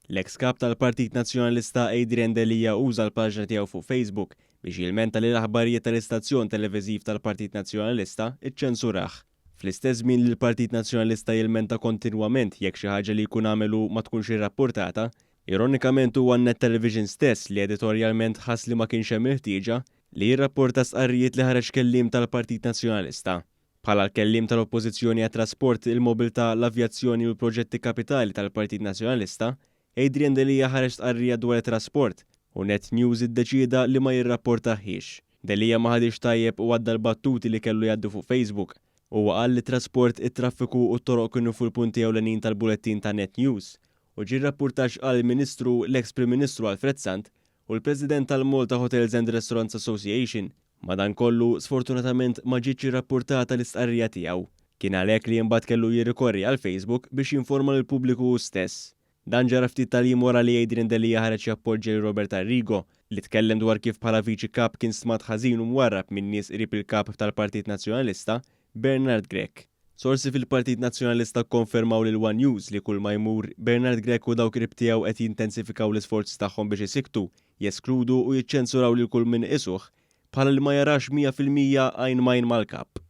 L-eks Kap tal-Partit Nazzjonalista Adrian Delia uża l-paġna tiegħu fuq Facebook biex jilmenta li l-aħbarijiet tal-istazzjon televiżiv tal-Partit Nazzjonalista ċċensurah. Fl-istess żmien li l-Partit Nazzjonalista jilmenta kontinwament jekk xi ħaġa li jkun għamel hu ma tkunx irrappurtata, ironikament huwa Net Television stess li editorjalment ħass li ma kienx hemm il-ħtieġa li jirrapporta stqarrijiet li ħareġ kelliem tal-Partit Nazzjonalista. Bħala l-Kelliem tal-Oppożizzjoni għat-Trasport, il-Mobilità, l-Avjazzjoni u l-Proġetti Kapitali tal-Partit Nazzjonalista, Adrian Delia ħareġ stqarrija dwar it-trasport u Net News iddeċieda li ma jirrapportahiex. Delia ma ħadhiex tajjeb u għadda l-battuti li kellu jgħaddi fuq Facebook. Huwa qal li t-trasport, it-traffiku u t-toroq kienu fuq il-punti ewlenin tal-bulettin ta' Net News u ġie rrappurtat x'qal il-Ministru, l-eks Prim Ministru Alfred Sant u l-President tal-Malta Hotels and Restaurants Association, Madankollu, sfortunatament ma ġietx irrappurtata l-istqarrija tiegħu. Kien għalhekk li imbagħad kellu jirrikorri għal Facebook biex jinforma lill-pubbliku hu stess. Dan ġara ftit tal-jiem wara li Adrian Delia ħareġ jappoġġja lil Robert Arrigo, li tkellem dwar kif bħala Viċi Kap kien stmat ħażin u mwarrab minn nies qrib il-Kap tal-Partit Nazzjonalista, Bernard Grech. Sorsi fil-Partit Nazzjonalista kkonfermaw lil one News li kull ma jmur, Bernard Grech u dawk qrib tiegħu qed jintensifikaw l-isforzi tagħhom biex isikktu, jeskludu u jiċċensuraw lil kull min iqisuh bħala li ma jarax 100% għajn m'għajn mal-Kap.